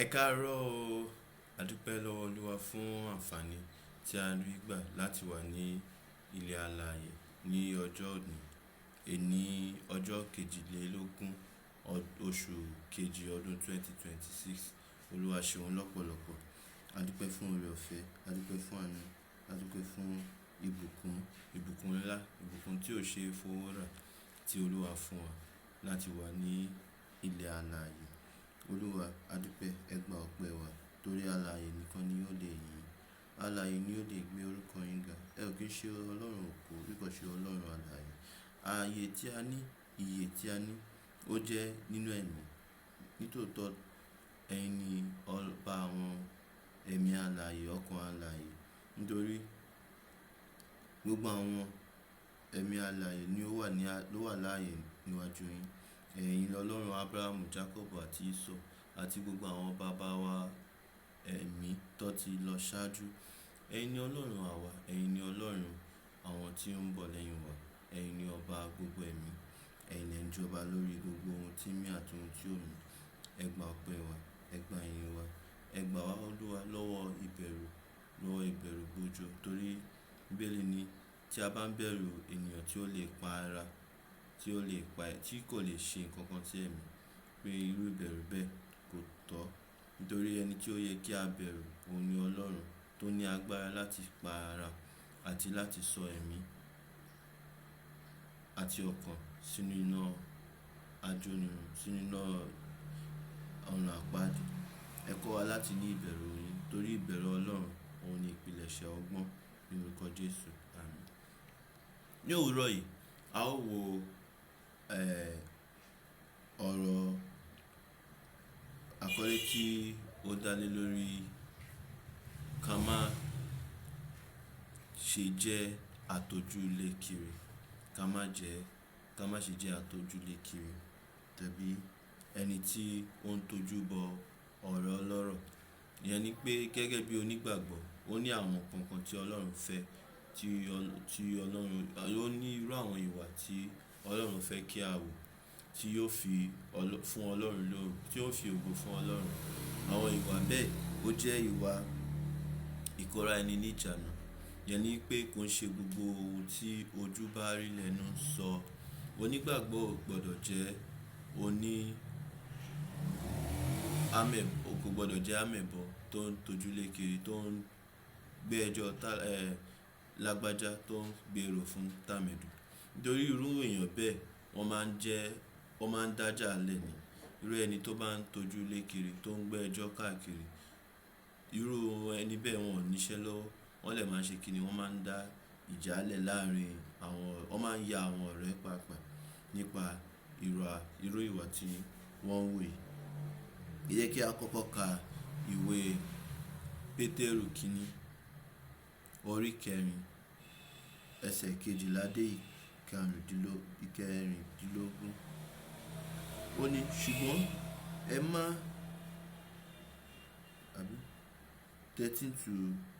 Ẹ káàárọ̀ o. A dúpẹ́ lọ́wọ́ Olúwa fún àǹfààní tí a rí gbà láti wà ní ilẹ̀ alààyè ní ọjọ́ òní. Èní ọjọ́ kejìlélógún oṣù kejì ọdún 2026. Olúwa ṣeun lọ́pọ̀lọpọ̀. A dúpẹ́ fún oore-ọ̀fẹ́, a dúpẹ́ fún àánú, a dúpẹ́ fún ìbùkún, ìbùkún ńlá, ìbùkún tí ò ṣe é fowó rà tí Olúwa fún wa láti wà ní ilẹ̀ alààyè. Olúwa, a dúpẹ́, ẹ gba ọpẹ́ wa torí alààyè nìkan ni ó lè yìn. Alààyè ni ó lè gbé orúkọ yín ga. Ẹ ò kí ń ṣe Ọlọ́run òkú, bí kò ṣe Ọlọ́run alààyè. Ààyè tí a ní, ìyè tí a ní, ó jẹ́ nínú ẹ̀mí. Nítòótọ́ ẹ̀yin ni ọba àwọn ẹ̀mí alààyè, ọkàn alààyè. Nítorí gbogbo àwọn ẹ̀mí alààyè ni ó wà ní, ló wà láàyè níwájú yín. Ẹ̀yin Ọlọ́run Abrahamu, Jakọbu àti Esau àti gbogbo àwọn bàbá wa ẹ̀mí tó ti lọ ṣáájú. Ẹ̀yin ni Ọlọ́run àwa, ẹ̀yin ni Ọlọ́run àwọn tí ó ń bọ̀ lẹ́yìn wa. Ẹ̀yin ni ọba gbogbo ẹ̀mí. Ẹ̀yin lẹ ń jọba lórí gbogbo ohun tí ń mí àti ohun tí ò mí. Ẹ gba ọpẹ́ wa, ẹ gba ìyìn wa, ẹ gbà wá Olúwa lọ́wọ́ ìbẹ̀rù, lọ́wọ́ ìbẹ̀rù gbójo. Torí Bíbélì ní tí a bá ń bẹ̀rù ènìyàn tí ó lè pa ara, tí ó lè pa ẹ, tí kò lè ṣe nǹkan kan sí ẹ̀mí, pé irú ìbẹ̀rù bẹ́ẹ̀ kò tọ́. Nítorí ẹni tí ó yẹ kí a bẹ̀rù, òun ni Ọlọ́run tó ní agbára láti pa ara àti láti sọ ẹ̀mí àti ọkàn sínú iná ajónirun, sínú iná ọ̀run àpáàdì. Ẹ kọ́ wa láti ní ìbẹ̀rù yín torí ìbẹ̀rù Ọlọ́run òun ni ìpìlẹ̀ṣẹ̀ ọgbọ́n ní orúkọ Jésù. Àmín. Ní òwúrọ̀ yìí, a ó wo, ẹ́, ọ̀rọ̀ àkọlé tí ó dá lé lórí ká má ṣe jẹ́ atójúlé kiri. Ká má jẹ́, ká má ṣe jẹ́ atójúlé kiri tàbí ẹni tí ó ń tojú bọ ọ̀rọ̀ ọlọ́rọ̀. Ìyẹn ni pé gẹ́gẹ́ bí onígbàgbọ́, ó ní àwọn nǹkan kan tí Ọlọ́run fẹ́, tí Ọlọ́run, ó ní irú àwọn ìwà tí Ọlọ́run fẹ́ kí a wù, tí yóò fi fún Ọlọ́run lógo, tí yóò fi ògo fún Ọlọ́run. Àwọn ìwà bẹ́ẹ̀ ó jẹ́ ìwà ìkóra ẹni ní ìjánu. Ìyẹn ni pé kò ń ṣe gbogbo ohun tí ojú bá rí lẹ́nu ń sọ. Onígbàgbọ́ ò gbọdọ̀ jẹ́ oní amẹ̀b, kò gbọdọ̀ jẹ́ amẹ̀bọ tó ń tojúlé kiri, tó ń gbé ẹjọ́ tá, ẹ́, lágbájá tó ń gbèrò fún tàmẹ́dù. Nítorí irú èèyàn bẹ́ẹ̀ wọ́n máa ń jẹ́, wọ́n máa ń dájà lẹ̀ ni. Irú ẹni tó bá ń tojúlé kiri, tó ń gbé ẹjọ́ káàkiri, irú ẹni bẹ́ẹ̀ wọ́n ò ní iṣẹ́ lọ́wọ́. Wọ́n lè máa ṣe kíni, wọ́n máa ń dá ìjà lẹ̀ láàárín àwọn, wọ́n máa ń ya àwọn ọ̀rẹ́ pàápàá nípa ìwà, irú ìwà tí wọ́n ń wù yìí. Ẹ jẹ́ kí a kọ́kọ́ ka ìwé Pétérù kíní, orí kẹrin, ẹsẹ̀ kejìlá dé ìkẹrìndínlógún. Ó ní, ṣùgbọ́n ẹ má, àbí 13 to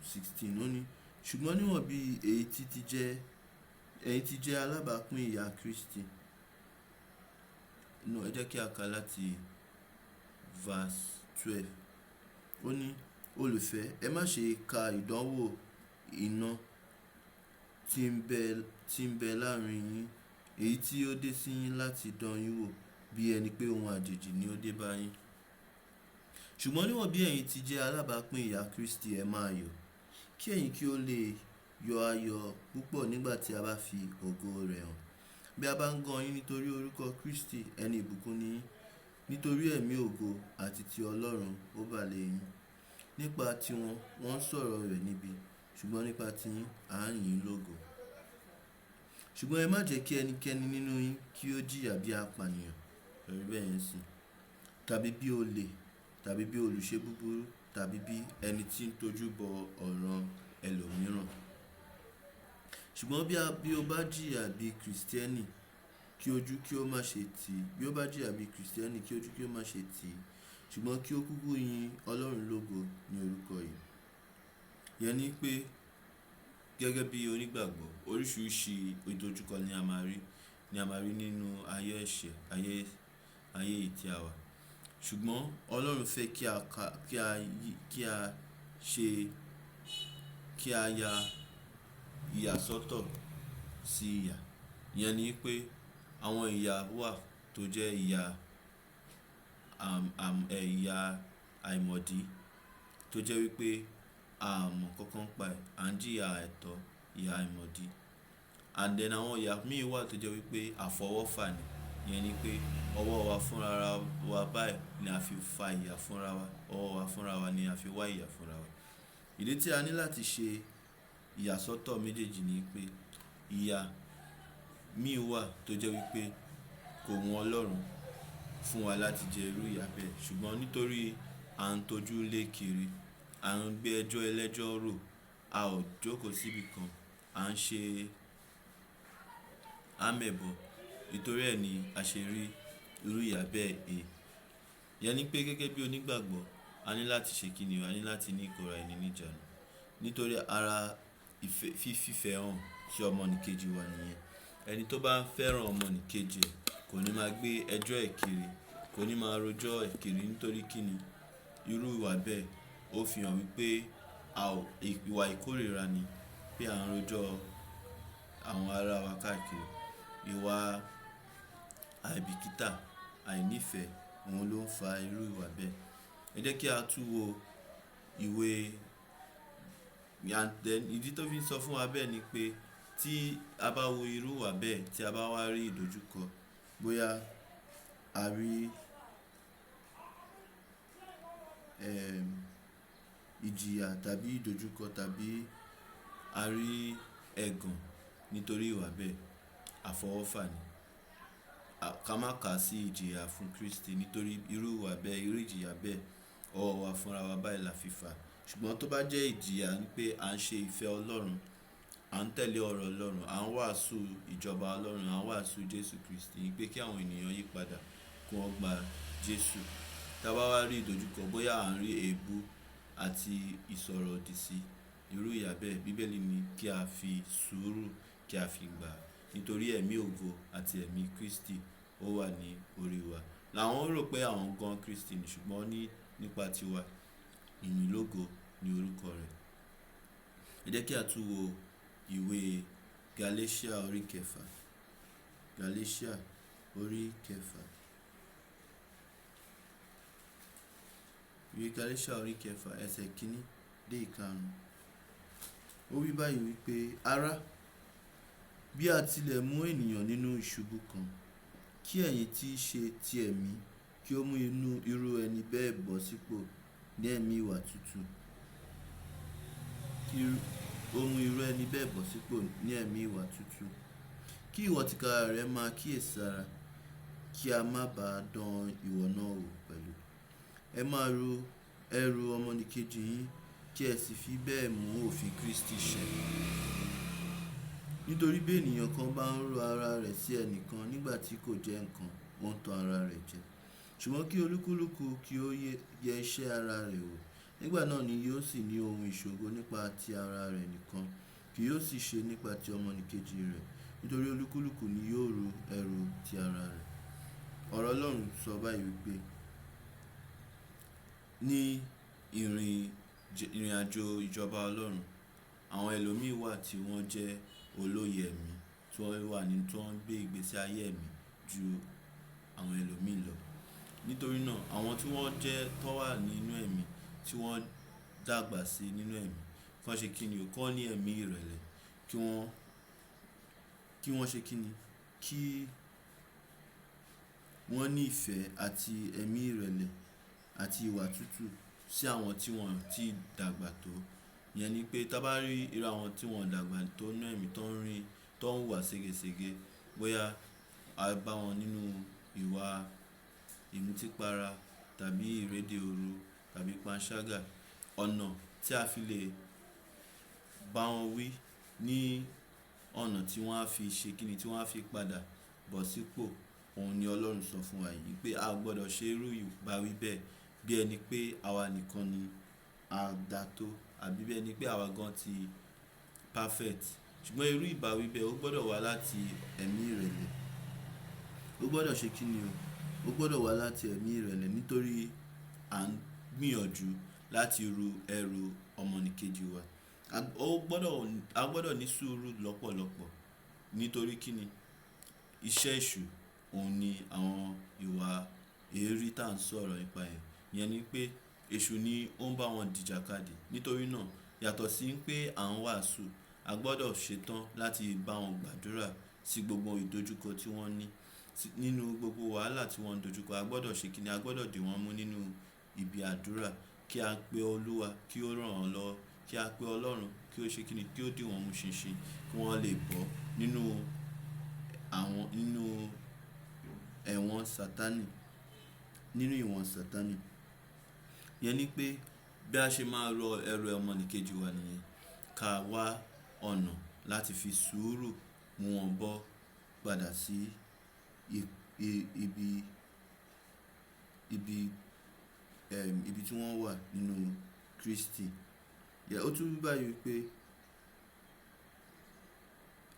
16. Ó ní, ṣùgbọ́n níwọ̀n bí èyí ti jẹ́, ẹ̀yin ti jẹ́ alábàápín ìyà Kristi. No, ẹ jẹ́ kí a ka láti verse 12. Ó ní, olùfẹ́, ẹ má ṣe ka ìdánwò iná tí ń bẹ, tí ń bẹ láàrin yín, èyí tí ó dé sí yín láti dán yín wò bí ẹni pé ohun àjèjì ni ó dé bá yín. Ṣùgbọ́n níwọ̀n bí ẹ̀yin ti jẹ́ alábàápín ìyà Kristi, ẹ máa yọ̀. Kí ẹ̀yin kí ó lè yọ ayọ̀ púpọ̀ nígbà tí a bá fi ògo rẹ̀ hàn. Bí a bá ń gan yín nítorí orúkọ Kristi, ẹni ìbùkún ni yín. Nítorí ẹ̀mí ògo àti ti Ọlọ́run ó bà lé yín. Nípa tí wọn, wọ́n ń sọ̀rọ̀ rẹ̀ níbí, ṣùgbọ́n nípa tí yín, à ń yìn lógo. Ṣùgbọ́n ẹ má jẹ́ kí ẹnikẹ́ni nínú yín kí ó jìyà bí apànìyàn, ẹ̀rí bẹ́ẹ̀ yẹn sì, tàbí bí olè, tàbí bí olùṣe búburú, tàbí bí ẹni tí ń tojú bọ ọ̀ràn ẹlòmíràn. Ṣùgbọ́n bí a, bí o bá jìyà bí Kristẹni, kí ojú kí ó má ṣe tì í. Bí o bá jìyà bí Kristẹni, kí ojú kí ó má ṣe tì í. Ṣùgbọ́n kí ó kúkú yin Ọlọ́run lógo ní orúkọ yìí. Ìyẹn ni pé gẹ́gẹ́ bí onígbàgbọ́, oríṣiríṣi ìdojúkọ ni a máa rí, ni a máa rí nínú ayé ẹ̀ṣẹ̀, ayé, ayé yìí tí a wà. Ṣùgbọ́n Ọlọ́run fẹ́ kí a ka, kí a yí, kí a ṣe, kí a ya ìyàsọ́tọ̀ sí ìyà. Ìyẹn ni pé àwọn ìyà wà tó jẹ́ ìyà, ìyà àìmọ̀dí tó jẹ́ wípé a mọ̀ nkankan pa ẹ̀, à ń jíya àìtọ́, ìyà àìmọ̀dí. And then àwọn ìyà mìí wà tó jẹ́ wípé àfọwọ́fà ni. Ìyẹn ni pé ọwọ́ wa fúnra ra wa báyìí ni a fi fa ìyà fúnra wa. Ọwọ́ wa fúnra wa ni a fi wá ìyà fúnra wa. Ìdí tí a ní láti ṣe ìyàsọ́tọ̀ méjèèjì ni pé ìyà mìí wà tó jẹ́ wípé kò wù Ọlọ́run fún wa láti jẹ irú ìyà bẹ́ẹ̀. Ṣùgbọ́n nítorí à ń tojú lé kiri, à ń gbé ẹjọ́ ẹlẹ́jọ́ rò, a ò jókòó síbi kan, à ń ṣe ámẹ̀bọ̀. Nítorí ẹ́ ni a ṣe rí irú ìyà bẹ́ẹ̀ he. Ìyẹn ni pé gẹ́gẹ́ bí onígbàgbọ́, a ní láti ṣe kíni o, a ní láti ní ìkóra ẹni ní ìjánu. Nítorí ara ìfẹ́, fífẹ́ hàn sí ọmọnìkejì wa nìyẹn. Ẹni tó bá ń fẹ́ràn ọmọnìkejì ẹ̀ kò ní máa gbé ẹjọ́ ẹ̀ kiri, kò ní máa rojọ́ ẹ̀ kiri nítorí kíni irú ìwà bẹ́ẹ̀ ó fi hàn wípé a ò, ìwà ìkórìíra ni pé à ń rojọ́ àwọn ará wa káàkiri. Ìwà àìbìkítà, àìnífẹ̀ẹ́, òun ló ń fa irú ìwà bẹ́ẹ̀. Ẹ jẹ́ kí a tú wo ìwé, and then ìdí tó fi ń sọ fún wa bẹ́ẹ̀ ni pé tí a bá wo irú ìwà bẹ́ẹ̀ tí a bá wá rí ìdojúkọ, bóyá a rí, ìjìyà tàbí ìdojúkọ tàbí a rí ẹ̀gàn nítorí ìwà bẹ́ẹ̀, àfọwọ́fà ni. Ka má kà sí ìjìyà fún Kristi nítorí irú ìwà bẹ́ẹ̀, irú ìjìyà bẹ́ẹ̀ ọwọ́ wa fúnra wa báyìí la fi fà. Ṣùgbọ́n tó bá jẹ́ ìjìyà ní pé à ń ṣe ìfẹ́ Ọlọ́run, à ń tẹ̀lé ọ̀rọ̀ Ọlọ́run, à ń wàásù ìjọba Ọlọ́run, à ń wàásù Jésù Kristi pé kí àwọn ènìyàn yípadà kí wọ́n gba Jésù. Tí a bá wá rí ìdojúkọ, bóyá à ń rí èébú àti ìsọ̀rọ̀ òdì sí irú ìyà bẹ́ẹ̀, Bíbélì ní kí a fi sùúrù kí a fi gbà á. Nítorí ẹ̀mí ògo àti ẹ̀mí Kristi ó wà ní orí wa. Làwọn rò pé àwọn gan Kristi ni, ṣùgbọ́n ní, nípa tiwa, ìyìn lógo ni orúkọ rẹ̀. Ẹ jẹ́ kí a tú wo ìwé Galatia orí kẹfà. Galatia orí kẹfà. Ìwé Galatia orí kẹfà ẹsẹ̀ kìíní dé ìkarùn-ún. Ó wí báyìí wípé, "Ará, bí a tilẹ̀ mú ènìyàn nínú ìṣubú kan, kí ẹ̀yin tí í ṣe ti ẹ̀mí kí ó mú inú irú ẹni bẹ́ẹ̀ bọ̀ sípò ní ẹ̀mí ìwà tútù. Kí ó mú irú ẹni bẹ́ẹ̀ bọ̀ sípò ní ẹ̀mí ìwà tútù. Kí ìwọ tìkára rẹ máa kíyèsára kí a má ba dán ìwọ náà wò pẹ̀lú. Ẹ máa ru ẹrù ọmọnìkejì yín kí ẹ sì fi bẹ́ẹ̀ mú òfin Kristi ṣẹ. Nítorí bí ènìyàn kan bá ń ro ara rẹ̀ sí ẹnìkan nígbà tí kò jẹ́ nǹkan, ó ń tan ara rẹ̀ jẹ. Ṣùgbọ́n kí olúkúlùkù kí ó yẹ iṣẹ́ ara rẹ̀ wò. Nígbà náà ni yóò sì ní ohun ìṣògo nípa ti ara rẹ̀ nìkan, kì yóò sì ṣe nípa ti ọmọnìkejì rẹ̀. Nítorí olúkúlùkù ni yóò ru ẹrù ti ara rẹ̀." Ọ̀rọ̀ Ọlọ́run sọ báyìí wípé ní ìrìn, ìrìnàjò ìjọba Ọlọ́run, àwọn ẹlòmíì wà tí wọ́n jẹ́ olóye ẹ̀mí, tí wọ́n wà ní, tí wọ́n ń gbé ìgbésí ayé ẹ̀mí ju àwọn ẹlòmíì lọ. Nítorí náà àwọn tí wọ́n jẹ́ tó wà nínú ẹ̀mí, tí wọ́n dàgbà sí nínú ẹ̀mí, kí wọ́n ṣe kíni o, kí wọ́n ní ẹ̀mí ìrẹ̀lẹ̀, kí wọ́n ṣe kíni, kí wọ́n ní ìfẹ́ àti ẹ̀mí ìrẹ̀lẹ̀ àti ìwà tútù sí àwọn tí wọ́n ti dàgbà tó. Ìyẹn ni pé tí a bá rí irú àwọn tí wọ́n dàgbà tó nínú ẹ̀mí tó ń rìn, tó ń wùwà ségesège, bóyá a bá wọn nínú ìwà ìmutípara tàbí ìréde òru tàbí panṣágà, ọ̀nà tí a fi lè bá wọn wí ní ọ̀nà tí wọ́n á fi ṣe kíni, tí wọ́n á fi padà bọ̀ sípò, òun ni Ọlọ́run sọ fún wa yìí pé a gbọdọ̀ ṣe irú ìbáwí bẹ́ẹ̀ bí ẹni pé àwa nìkan ni a dà tó àbí bí ẹni pé àwa gan ti perfect. Ṣùgbọ́n irú ìbáwí bẹ́ẹ̀ ó gbọdọ̀ wá láti ẹ̀mí ìrẹ̀lẹ̀. Ó gbọdọ̀ ṣe kíni o, Ó gbọdọ̀ wá láti ẹ̀mí ìrẹ̀lẹ̀ nítorí à ń gbìyànjú láti ru ẹrù ọmọnìkejì wa. A gbọdọ̀ ní sùúrù lọ́pọ̀lọpọ̀ nítorí kí ni iṣẹ́ èṣù òun ni àwọn ìwà èérí tí à ń sọ̀rọ̀ nípa ẹ̀. Ìyẹn ni pé èṣù ni ó ń bá wọn jìjàkadì. Nítorí náà yàtọ̀ sí pé à ń wàásù, a gbọdọ̀ ṣetán láti bá wọn gbàdúrà sí gbogbo ìdojúkọ tí wọ́n ní nínú gbogbo wàhálà tí wọ́n ń dojúkọ. A gbọdọ̀ ṣe kíni, a gbọdọ̀ dì wọ́n mú nínú ibi àdúrà kí a pe Olúwa kí ó rán wọn lọ, kí a pe Ọlọ́run kí ó ṣe kíni, kí ó dì wọ́n mú ṣinṣin kí wọ́n lè bọ́ nínú àwọn, nínú ẹ̀wọ̀n Sataní, nínú ìwọ̀n Sataní. Ìyẹn ni pé bí a ṣe máa rọ ẹrù ọmọnìkejì wa nìyẹn, ká wá ọ̀nà láti fi sùúrù mú wọn bọ́ padà sí ibi, ibi, ibi tí wọ́n wà nínú Kristi. Ìyẹn ó tún wí báyìí pé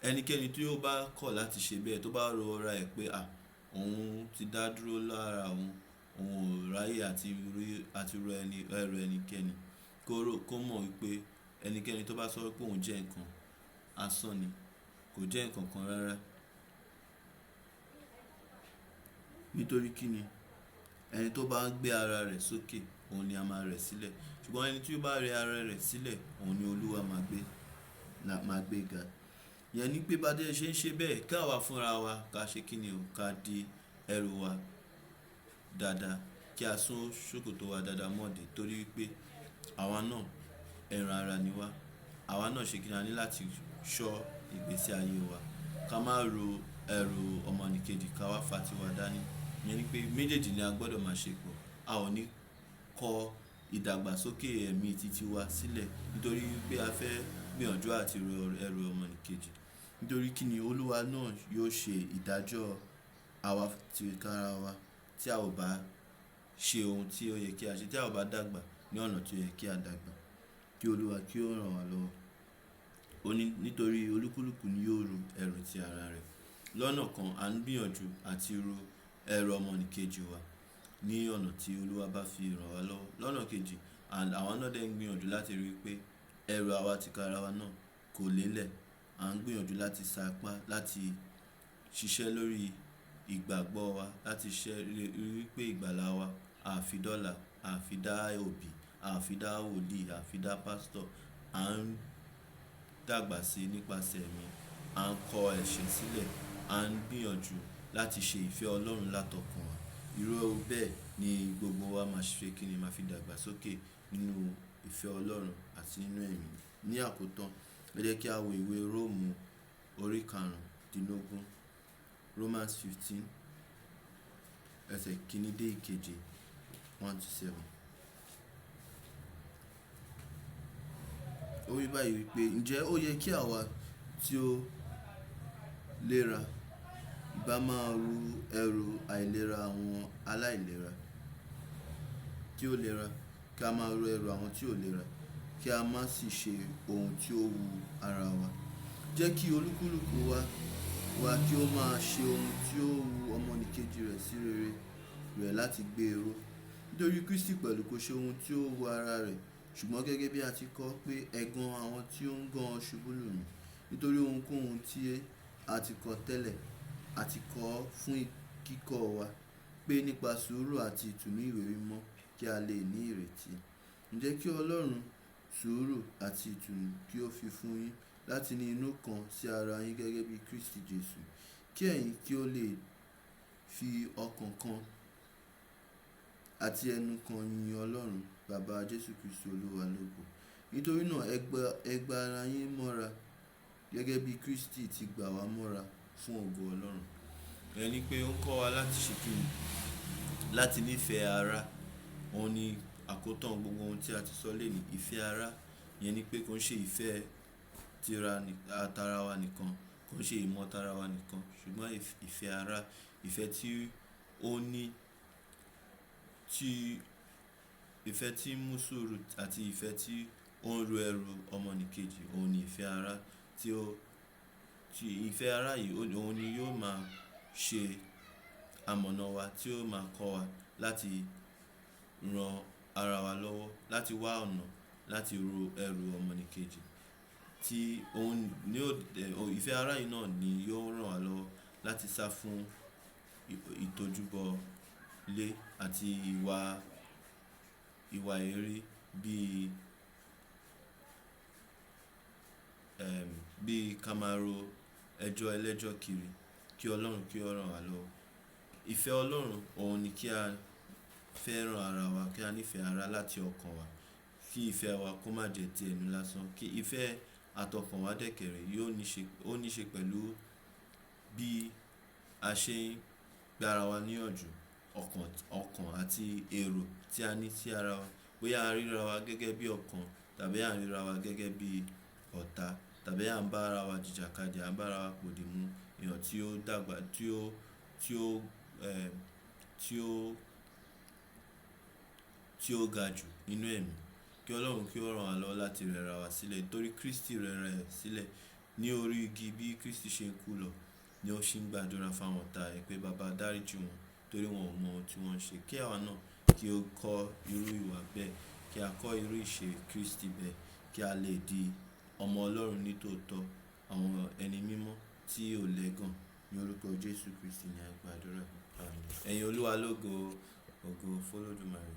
ẹnikẹ́ni tí ó bá kọ̀ láti ṣe bẹ́ẹ̀, tó bá rọ ra ẹ̀ pé à, òun ti dá dúró lára òun, òun ò ráyè àti rí, àti rọ ẹni, ẹrù ẹnikẹ́ni, kó rò, kó mọ̀ wípé ẹnikẹ́ni tó bá sọ pé òun jẹ́ ǹkan asán ni, kò jẹ́ ǹkan kan rárá. Nítorí kí ni ẹni tó bá gbé ara rẹ̀ sókè, òun ni a máa rẹ̀ sílẹ̀. Ṣùgbọ́n ẹni tí ó bá rẹ ara rẹ̀ sílẹ̀, òun ni Olúwa máa gbé, máa gbé ga. Ìyẹn ni pé bá dé ṣe ń ṣe bẹ́ẹ̀, kí àwa fúnra wa ká ṣe kíni o, ká di ẹrù wa dáadáa, kí a sún ṣòkòtò wa dáadáa mọ́dìí torí pé àwa náà ẹran ara ni wá. Àwa náà ṣe kíni a ní láti ṣọ́ ìgbésí ayé wa. Ká má ro ẹrù ọmọnìkejì ká wá fa tiwa dání. Ìyẹn ni pé méjèèjì ni a gbọdọ̀ máa ṣe pọ̀. A ò ní kọ ìdàgbàsókè ẹ̀mí titi wa sílẹ̀ nítorí pé a fẹ́ gbìyànjú àti ro ẹrù ọmọnìkejì. Nítorí kí ni Olúwa náà yóò ṣe ìdájọ́ àwa tìkára wa tí a ò bá ṣe ohun tí ó yẹ kí a ṣe, tí a ò bá dàgbà ní ọ̀nà tí ó yẹ kí a dàgbà. Kí Olúwa kí ó rán wa lọ́wọ́. Ó ní nítorí olúkúlùkù ni yóò ru ẹrù ti ara rẹ̀. Lọ́nà kan à ń gbìyànjú àti ru ẹrù ọmọnìkejì wa ní ọ̀nà tí Olúwa bá fi rán wa lọ́wọ́. Lọ́nà kejì, àwa náà dẹ̀ ń gbìyànjú láti rí i pé ẹrù àwa tìkára wa náà kò lélẹ̀. À ń gbìyànjú láti sa ipá láti ṣiṣẹ́ lórí ìgbàgbọ́ wa, láti ṣẹ́ rí i pé ìgbàlà wa, a fi dọ́là, a fi dá òbí, a fi dá wòlíì, a fi dá pásítọ̀. À ń dàgbà sí nípasẹ̀ ẹ̀mí, à ń kọ ẹ̀ṣẹ̀ sílẹ̀, à ń gbìyànjú láti ṣe ìfẹ́ Ọlọ́run látọkàn wa. Irú bẹ́ẹ̀ ni gbogbo wa máa ṣe kíni máa fi dàgbàsókè nínú ìfẹ́ Ọlọ́run àti nínú ẹ̀mí. Ní àkótán, ẹ jẹ́ kí a wo ìwé Róòmù orí karùndínlógún, Romans 15, ẹsẹ̀ kìíní dé ìkeje, 1-7. Ó wí báyìí wípé ǹjẹ́ ó yẹ kí àwa tí ó léra bá máa ru ẹrù àìlera àwọn aláìlera tí ó lera, kí a máa ru ẹrù àwọn tí ò lera, kí a má sì ṣe ohun tí ó wu ara wa. Jẹ́ kí olúkúlùkù wa, wa kí ó máa ṣe ohun tí ó wu ọmọnìkejì rẹ̀ sí rere rẹ̀ láti gbé e ró. Nítorí Kristi pẹ̀lú kò ṣe ohun tí ó wu ara rẹ̀, ṣùgbọ́n gẹ́gẹ́ bí a ti kọ pé ẹ̀gàn àwọn tí ó ń gan ọ ṣubú lù mí. Nítorí ohunkóhun tí a ti kọ tẹ́lẹ̀, a ti kọ ọ́ fún kíkọ́ wa pé nípa sùúrù àti ìtùnú ìwé mímọ́ kí a lè ní ìrètí. Ǹjẹ́ kí Ọlọ́run sùúrù àti ìtùnú kí ó fi fún yín láti ní inú kan sí ara yín gẹ́gẹ́ bí Kristi Jesu. Kí ẹ̀yin kí ó lè fi ọkàn kan àti ẹnu kan yin Ọlọ́run Baba Jesu Kristi Olúwa lógo. Nítorí náà ẹ gba ara yín mọ́ra gẹ́gẹ́ bí Kristi ti gbà wá mọ́ra fún ògo Ọlọ́run. Ìyẹn ni pé ó ń kọ́ wa láti ṣe kíni, láti nífẹ̀ẹ́ ara. Òun ni àkótán gbogbo ohun tí a ti sọ lónìí. Ìfẹ́ ara, ìyẹn ni pé kó ń ṣe ìfẹ́ tira tara wa nìkan, kó ń ṣe ìmọ̀ tara wa nìkan, ṣùgbọ́n ìfẹ́ ara, ìfẹ́ tí ó ní, tí ìfẹ́ tí ń mú sùúrù àti ìfẹ́ tí ó ń ru ẹrù ọmọnìkejì, òun ni ìfẹ́ ara tí ó, tí ìfẹ́ ara yìí òun ni yóò máa ṣe amọ̀nà wa tí ó máa kọ́ wa láti ran ara wa lọ́wọ́, láti wá ọ̀nà láti ro ẹrù ọmọnìkejì. Tí òun ní ó, ìfẹ́ ará yìí náà ni yóò rán wa lọ́wọ́ láti sá fún ìtọ́júbọ ilé àti ìwà ìrí bí, bí ká máa ro ẹjọ́ ẹlẹ́jọ́ kiri. Kí Ọlọ́run kí ó rán wa lọ́wọ́. Ìfẹ́ Ọlọ́run òun ni kí a fẹ́ràn ara wa, kí a níìfẹ̀ ara láti ọkàn wa. Kí ìfẹ́ wa kó má jẹ́ ti ẹnu lásán. Kí ìfẹ́ atọkàn wa dẹ́kẹrẹ yóò ní ṣe, ó ní ṣe pẹ̀lú bí a ṣe ń gba ara wa níyànjú, ọkàn, ọkàn àti èrò tí a ní sí ara wa. Bóyá a ríra wa gẹ́gẹ́ bí ọ̀kan tàbí à ń ríra wa gẹ́gẹ́ bí ọ̀tá tàbí à ń bá ara wa jìjàkadì, à ń bá ara wa pòdì mú èèyàn tí ó dàgbà, tí ó, tí ó, tí ó, tí ó ga jù nínú ẹ̀mí. Kí Ọlọ́run kí ó rán wa lọ́wọ́ láti rẹra wa sílẹ̀ torí Kristi rẹra ẹ̀ sílẹ̀ ní orí igi. Bí Kristi ṣe ń kú lọ ni ó sì ń gbàdúrà fún àwọn ọ̀tá rẹ̀ pé baba dáríji wọ́n torí wọ́n ò mọ ohun tí wọ́n ń ṣe. Kí àwa náà kí ó kọ́ irú ìwà bẹ́ẹ̀, kí a kọ́ irú ìṣe Kristi bẹ́ẹ̀ kí a lè di ọmọ Ọlọ́run nítòótọ́, àwọn ẹni mímọ́ tí ò lẹ́gàn. Ní orúkọ Jésù Kristi ni a gbàdúrà. Àmín. Ẹ̀yin Olúwa lógo, ògo fún Olódùmarè.